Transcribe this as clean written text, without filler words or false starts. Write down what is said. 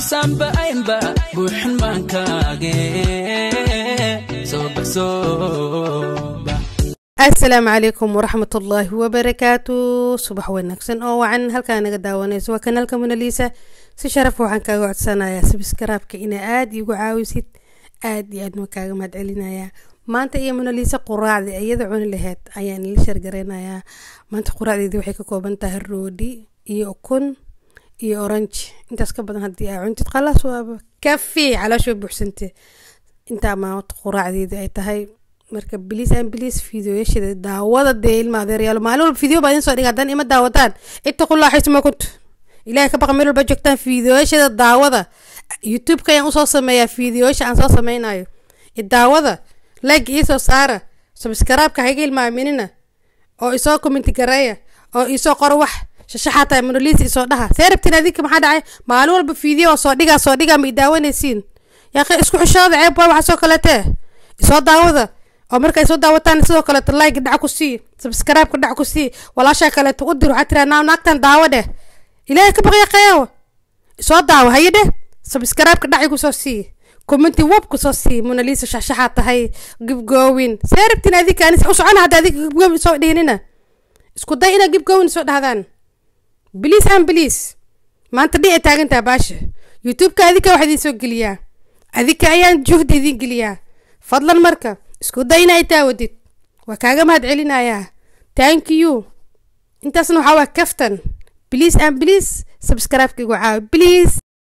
Xasuusanba aynba buuxin maankaage soo baxsooba. Asalaamu calaykum waraxmatullaahi wabarakaatu. Subax wanaagsan oo wacan. Halkaa naga daawanayso waa kanaalka Munaliisa. Si sharaf waxaan kaaga codsanayaa subscribe-ka inaa aada iigu caawisid, aada iyo aad ma kaaga mahad celinayaa. Maanta iyo Munaliisa quraacda iyada cuni laheyd ayaan ila shargareynayaa. Maanta quraacdeedii waxay ka kooban tahay roodhi iyo ukun iyo orange. Intaas ka badan haddii aa cuntid, khalaas, waaba kafi, caloosha way buuxsantay. Intaa maanta quraacdeedii ay tahay. Marka please and please, fiidiyoyashada daawada dee, ilma adeeryaalo. Maalin walba fiidiyo baa idin soo dhiga, haddana ima daawataan. Ittaqullah xaysuma kunt, Ilaahay ka baqa meel walba joogtaan. Fiidiyoyashada daawada, YouTube-ka ayaan usoo sameeyaa fiidiyoyasha aan soo sameynayo. Daawada, like iisoo saara, subscribe-ka hayga ilmaaminina, oo isoo comment gareeya, oo isoo qoro wax shashaxaa tahay Monalisa isoo dhaha. See rabtiin adinka? Maxaa dhacay? Maalin walba fiidiyo oo soo dhigaa, soo dhigaa, ma idaawanaysiin? Yaaqe, isku xishooda, ceeb waa waxaasoo kaletee. Isoo daawada, oo marka ay soo daawataan sidoo kaleeto like dhac ku sii, subscribe-ka dhac ku sii, walaashaa kaleeto u dir. Waxaa tiraa naagtan daawo dheh. Ilaahay ka baqya qeew, soo daawo haye dheh, subscribe-ka dhac igu soo sii, comment wab ku soo sii. Monalisa shaxshaxaa tahay, gibgoowin. See rabtiin adinka? Anis u socona hadda adinka gibgoowin soo dhihinina. Isku day inaad gibgoowin soo dhahdaan, please and please. Maanta dhici taagantaa baasha YouTube-ka. Adinka wax idin soo geliyaa, adinka ayaan juhdi idin geliyaa. Fadlan marka isku day inaa itaawadid, waa kaaga mahad celinayaa. Thank you. Intaasna waxaa waa kaftan. Please and please, subscribe-ka igu caawi, please.